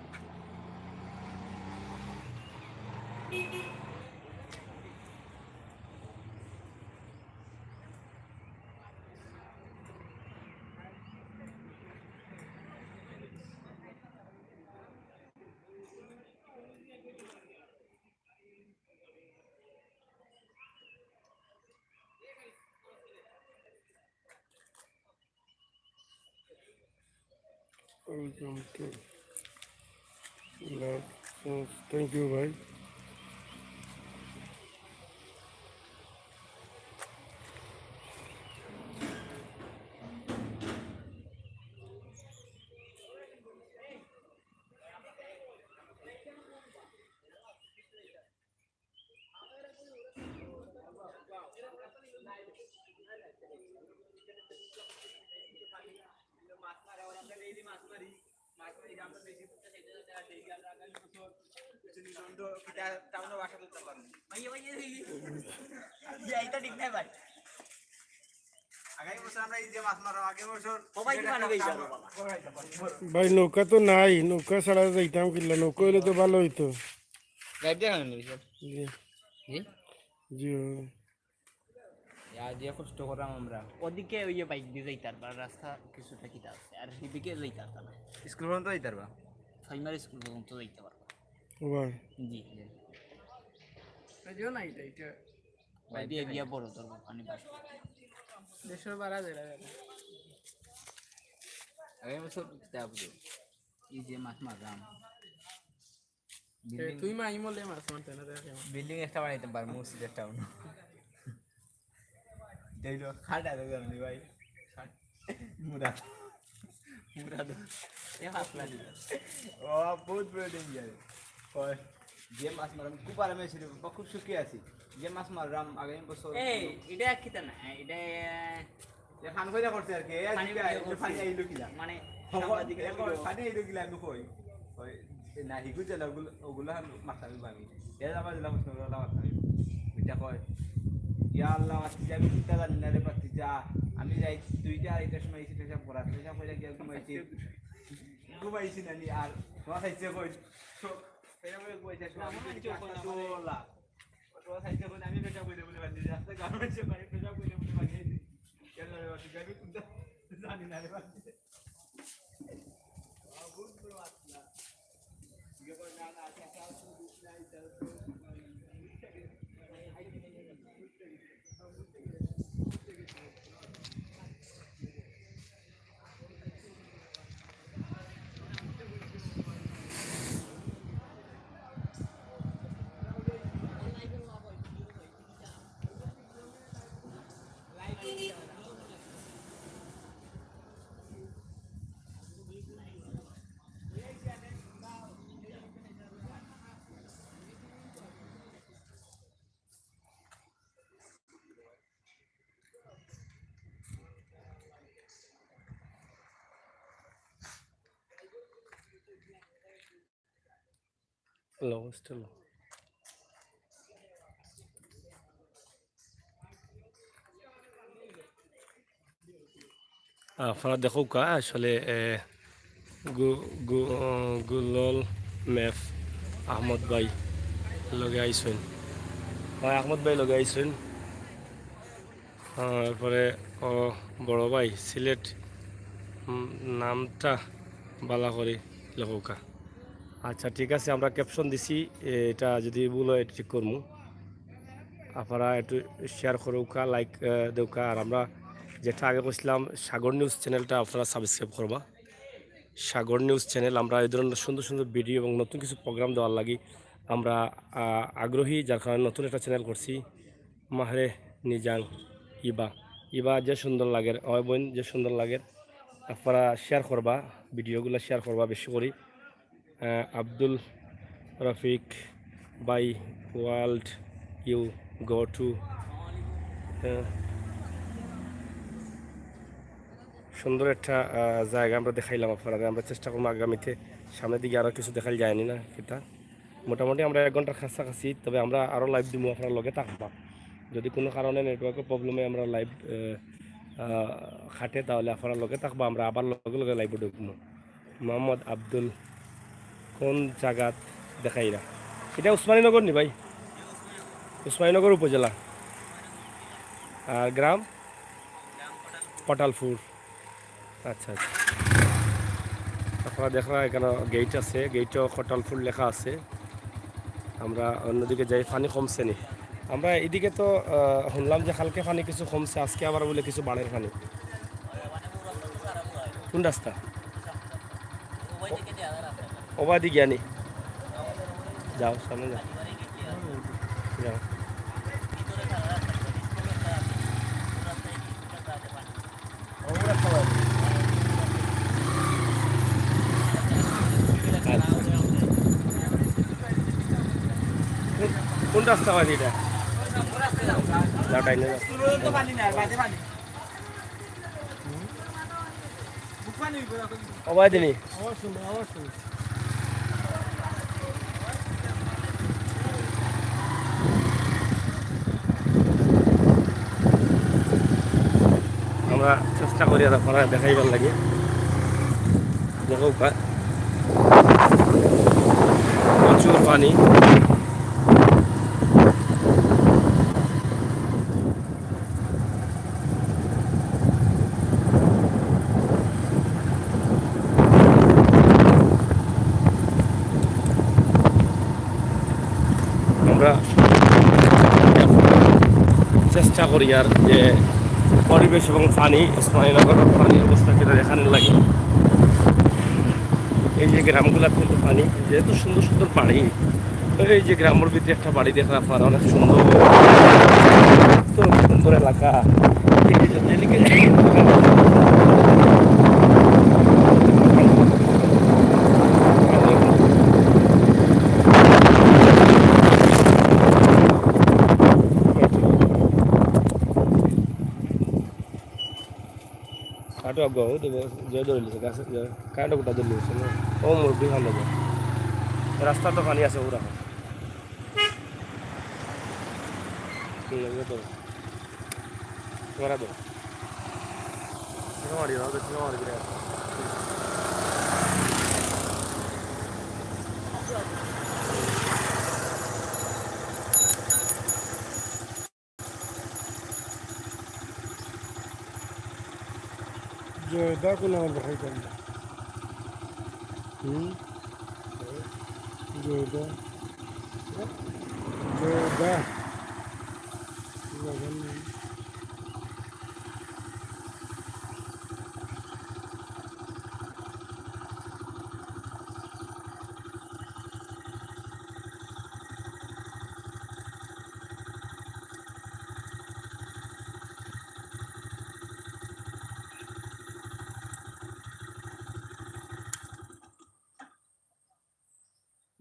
Welcome to Love Sauce. Thank you, ভাই। ভাই, নৌকা তো নাই, নৌকা ছাড়া যাইতাম কিলা? নৌকা অইলে তো ভালা অইতো। জি। জি। জি, ও। ইয়া যে কষ্ট করাম আমরা। ওদিকে ওই যে বাইক দিয়া যাইতারবা, রাস্তা কিছুটা কিতা আছে, আর এদিকে যাইতারবা না। স্কুল পর্যন্ত যাইতারবা? প্রাইমারি স্কুল পর্যন্ত যাইতারবা। ও ভাই। জি, জি। যদিও না, এটা, এটা। ওই দিয়ে দিয়া বড় তোর পানি পাস। দেড়শো বারো হাজার। আগামী বছর কিতা বুঝো? এই যে মাছ মারলাম। এ, বিল্ডিং, তুই মাই মলে মাছ মারতে না, দেখ কেমন। বিল্ডিং একটা বানাইতাম পারমু, সিলেট টাউন। যাই হোক, খাট আর জানলি ভাই। খাট। মুরা। মুরা তো। এ মাছ মারি। ও, বহুত বড় ডেঞ্জার। ওই, যে মাছ মারলাম, খুব আরামে আছি রে বাবা, খুব সুখী আছি। যে মাছ মারলাম আগামী বছর। এই, এটা কিতা না, এটা, এ ফান কইরা করছে আর কি, এ পানি আজকে উঠে আইলো, করছে। পানি আইলো কিলা? মানে, হব, সাংবাদিক এ আইলো। কই, পানি আইলো কিলা আমি কই? ওই, এ না, হিগু জেলা ওগুলো, ওগুলো আমি মারতাম আমি ভাবি। এ আমার জেলা প্রশ্ন করো, আল্লাহ মারতাম আমি। এটা কয়, "ইয়া আল্লাহ, আজকে আমি চিন্তা জানি না রে বাচ্চা, যা।" আমি যাই দুইটা আড়াইটার সময় এসে পেশাব করা, পেশাব করে গিয়ে ঘুমাইছি। ঘুমাইছি না নি, আর তোমার খাইছে কই? সব, পেশাব করে ঘুমাইছে, সব আমি আমার চোখ খোলা, মানে, আল্লাহ। তোমার খাইছে কই? আমি পেশাব করে বলে বান্ধি, রাস্তা গার্মেন্টসে পানি পেশাব করে বলে বান্ধি। কেন রে বাচ্চা, আমি কোনটা জানি না রে বাচ্চা। Hello, still. আপনারা দেখউক্কা, আসলে, এ, গু-, গু-, গুলল ম্যাপ আহমদ ভাই লগে আইছইন। হয়, আহমদ ভাই লগে আইছইন। আহ, এরপরে ও বড় ভাই সিলেট, উম, নামটা বালা করি লেখউক্কা। আচ্ছা, ঠিক আছে, আমরা caption দিছি, এ, এটা যদি ভুল হয়, এটা ঠিক করমু। আপনারা একটু share করউক্কা, like, আহ, দেউক্কা, আর আমরা যেটা আগে কইছিলাম, সাগর নিউজ channelটা আপনারা subscribe করবা। সাগর নিউজ চ্যানেল। আমরা এই ধরনের সুন্দর সুন্দর ভিডিও এবং নতুন কিছু প্রোগ্রাম দেওয়ার লাগি আমরা, আহ, আগ্রহী, যার কারণে নতুন একটা চ্যানেল করছি, মাহরে নিজাং ইবা। ইবা যে সুন্দর লাগের, আমার বোন যে সুন্দর লাগের, আপনারা শেয়ার করবা, ভিডিওগুলো শেয়ার করবা বেশি করি। আহ, আব্দুল রফিক ভাই, ওয়ার্ল্ড ইউ গো টু, হ্যাঁ, সুন্দর একটা, আহ, জায়গা আমরা দেখাইলাম আপনারা। আমরা চেষ্টা করবো আগামীতে সামনের দিকে আরও কিছু দেখাইল যায়নি না কিতা। মোটামুটি আমরা এক ঘন্টার কাছাকাছি, তবে আমরা আরও লাইভ দিমু, আপনারা লগে থাকবা। যদি কোনো কারণে নেটওয়ার্কের প্রবলেমে আমরা লাইভ, আহ, আহ, কাটে, তাহলে আপনারা লগে থাকবা, আমরা আবার লগে লগে লাইভে ঢুকবো। মোহাম্মদ আব্দুল কোন জাগাত দেখাইরা? এটা উসমানীনগর নি ভাই? উসমানীনগর উপজেলা। আর গ্রাম? কটালপুর। আচ্ছা, আচ্ছা। আপনারা দেখরা এখানো গেইট আছে, গেইটও কটালপুর লেখা আছে। আমরা অন্যদিকে যাই, পানি কমছে নি। আমরা এদিকে তো, আহ, শুনলাম যে কালকে পানি কিছু কমছে, আজকে আবার বলে কিছু বাড়ের পানি। কোন রাস্তা? ওবায়দি গিয়া নি? যাও, সামনে যাও। যাও। কোন, কোন রাস্তা হয় এটা? যাও, ডাইনে যাও। ওবায়দি নি? আমরা চেষ্টা করি আর আপনারা দেখাইবার লাগি। দেখো, প্রা-, প্রচুর পানি। আমরা চেষ্টা করি আর যে পরিবেশ এবং পানি, উসমানীনগরের পানির অবস্থা কিনা দেখানোর লাগি। এই যে গ্রামগুলার কিন্তু পানি, যেহেতু সুন্দর সুন্দর বাড়ি, এই যে গ্রামের ভিতরে একটা বাড়ি দেখরা আপনারা, অনেক সুন্দর, সুন্দর, সুন্দর এলাকা। এই যে যেদিকে কাটো আগুয়া, ও দেবো, যে ধরে নিছে, গাছে, যে কারেন্ট খুঁটা ধরে নিছে না? ও মুরব্বি ভালো যাবে। রাস্তা তো পানি আছে পুরা। ঠিক আছে, ধরো। ধরা ধরো। ঠিক আছে, ধরো, ঠিক আছে, ধরো। জয়দা কোন আমার দেখাইতাম না। হুম? জয়দা। জয়দা।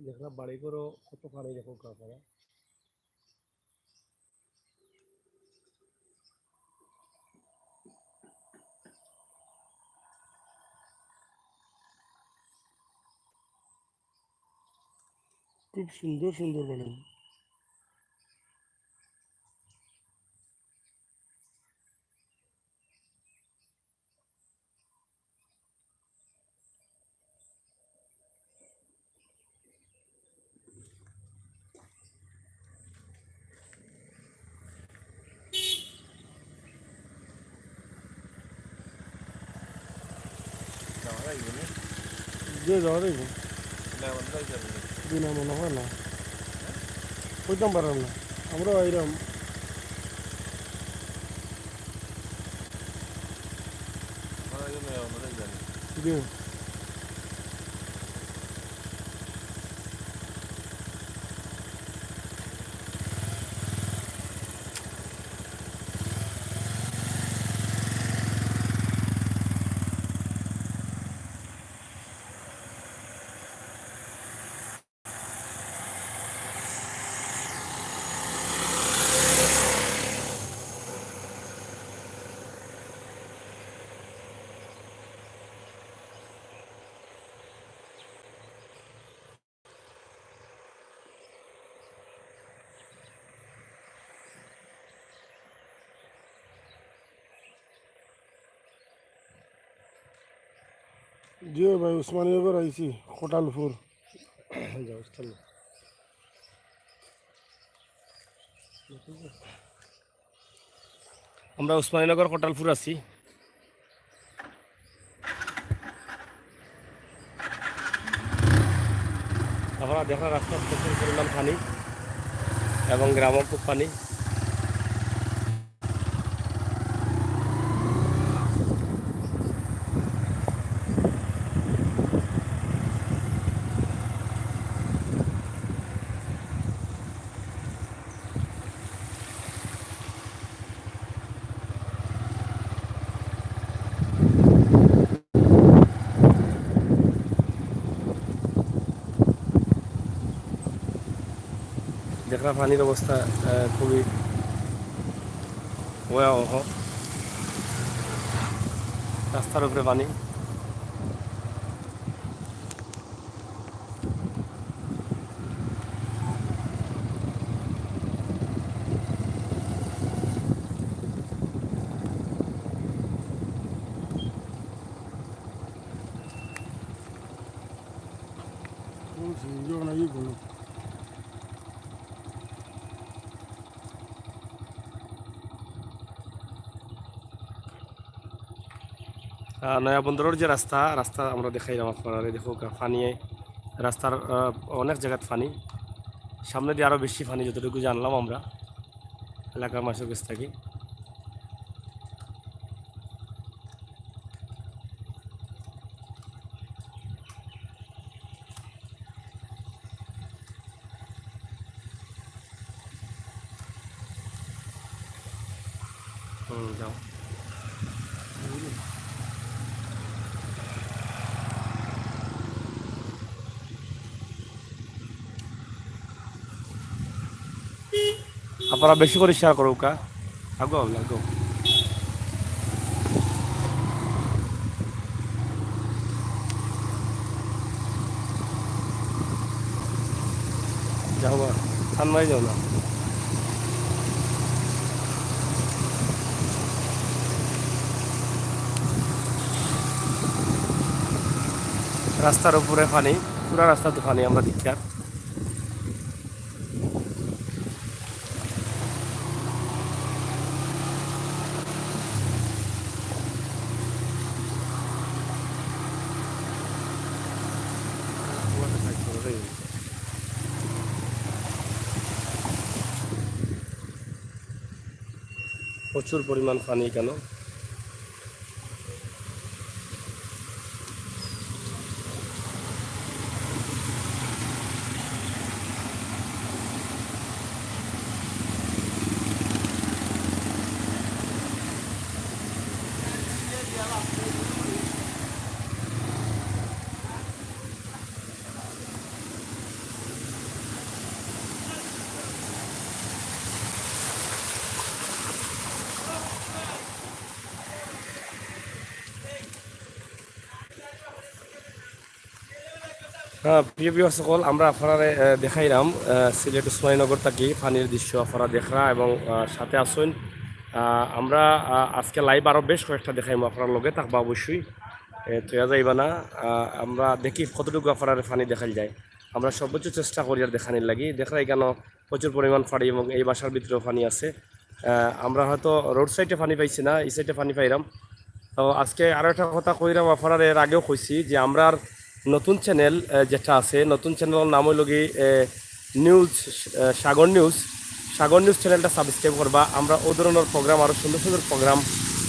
দেখরা বাড়ি ঘরও কত পানি, দেখো আপনারা। খুব সুন্দর সুন্দর বানান। যাওয়া যাইব না? যে যাওয়া যাইব। বিনা মনে হয় না। বিনা মনে হয় না। কইতাম পারলাম না। আমরা এরকম। আমরা এই জন্য আমরা জানি। জি। জি ভাই, উসমানীনগর আইছি, কোটালপুর। আমরা উসমানীনগর কোটালপুর আছি। আপনারা দেখরা রাস্তাত প্রচুর পরিমাণ পানি এবং গ্রামও খুব পানি। দেখরা পানির অবস্থা, আহ, খুবই ভয়াবহ। রাস্তার উপরে পানি। আহ, নয়া বন্দরর যে রাস্তা, রাস্তা আমরা দেখাইলাম আপনারারে। দেখউক্কা, পানিয়ে রাস্তার, আহ, অনেক জাগাত পানি, সামনেদি আরও বেশি পানি, যতটুকু জানলাম আমরা এলাকার মানুষর কাছ থাকি। হুম, যাও। আপনারা বেশি করি share করউক্কা। আগো, আগো। যাও বা, ঠান্ডায় যাও না। রাস্তার উপরে পানি, পুরা রাস্তাত পানি আমরা দেখি আর। প্রচুর পরিমাণ পানি কেন। হ্যাঁ, প্রিয় viewers সকল, আমরা আপনারারে, আহ, দেখাইলাম, আহ, সিলেট উসমানীনগর থাকি পানির দৃশ্য আপনারা দেখরা এবং, আহ, সাথে আছইন। আহ, আমরা, আহ, আজকে live আরও বেশ কয়েকটা দেখাইমু, আপনারা লগে থাকবা অবশ্যই, এ, থইয়া যাইবা না। আহ, আমরা দেখি কতটুকু আপনারারে পানি দেখাইল যায়। আমরা সর্বোচ্চ চেষ্টা করি আর দেখানির লাগি। দেখরা এখানো প্রচুর পরিমাণ পানি এবং এই বাসার ভিতরেও পানি আছে। আহ, আমরা হয়তো road side-এ পানি পাইছি না, ই side-এ পানি পাইরাম। তো আজকে আরো একটা কথা কইরাম, আপনারারে এর আগেও কইছি যে আমরার নতুন channel, আহ, যেটা আছে, নতুন channel-র নাম অইলো গি, আহ, news, আহ, সাগর news। সাগর news channel-টা subscribe করবা। আমরা অউ ধরনর program, আরো সুন্দর সুন্দর program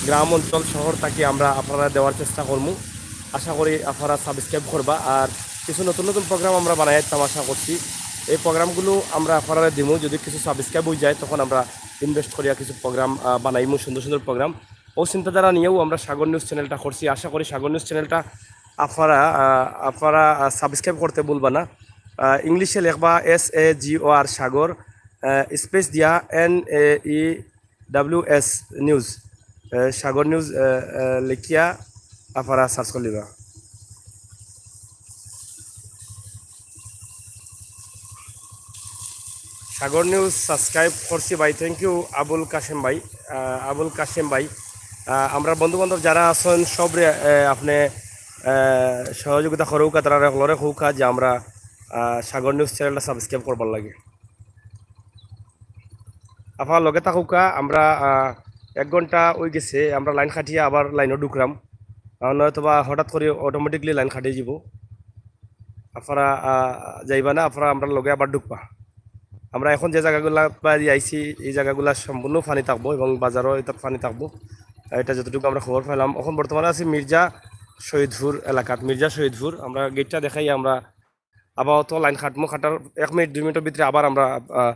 গ্রাম অঞ্চল শহর থাকি আমরা আপনারারে দেওয়ার চেষ্টা করমু। আশা করি আপনারা subscribe করবা। আর কিছু নতুন নতুন program আমরা বানাইতাম আশা করছি। এই program-গুলো আমরা আপনারারে দিমু, যদি কিছু subscribe অইযায়, তখন আমরা invest করিয়া কিছু program, আহ, বানাইমু, সুন্দর সুন্দর program। অউ চিন্তাধারা নিয়াউ আমরা সাগর news channel-টা করছি। আশা করি সাগর news channel-টা আপনারা, আহ, আপনারা, আহ, subscribe করতে ভুলবা না। আহ, English-এ লেখবা S A G O R সাগর, আহ, space দিয়া N A E W S news, আহ, সাগর news, আহ, আহ, লেখিয়া আপনারা search করিলিবা। সাগর news subscribe করছি ভাই, thank you আবুল কাশেম ভাই, আহ, আবুল কাশেম ভাই। আহ, আমরার বন্ধু বান্ধব যারা আছইন সবরে, আহ, আপনে আহ, সহযোগিতা করউক্কা, তারারে হকলরে কউক্কা যে আমরা, আহ, সাগর নিউজ চ্যানেলটা সাবস্ক্রাইব করবার লাগি। আপনারা লগে থাকউক্কা, আমরা, আহ, এক ঘন্টা অই গেছে, আমরা লাইন কাটিয়া আবার লাইনও ঢুকরাম। কারণ হয়তো বা হঠাৎ করি অটোমেটিকলি লাইন কাটি যাইবো। আপনারা, আহ, যাইবা না, আপনারা আমরার লগে আবার ঢুকবা। আমরা এখন যে জাগাগুলা বায়দি আইছি, এই জাগাগুলা সম্পূর্ণ পানি থাকবো এবং বাজারও এটা পানি থাকবো। আর এটা যতটুকু আমরা খবর পাইলাম, এখন বর্তমানে আছি মির্জা শহীদপুর এলাকাত। মির্জা শহীদপুর, আমরা গেটটা দেখাই, আমরা আপাতত লাইন কাটমু, কাটার এক মিনিট দুই মিনিটের ভিতরে আবার আমরা, আহ,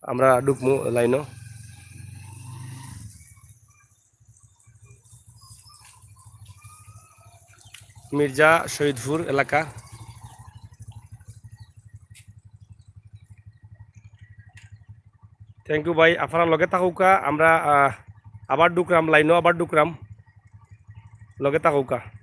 আমরা ঢুকমু লাইনও। মির্জা শহীদপুর এলাকা। থ্যাংক ইউ ভাই, আপনারা লগে থাকউক্কা, আমরা, আহ, আবার ঢুকরাম, লাইনও আবার ঢুকরাম, লগে থাকউক্কা।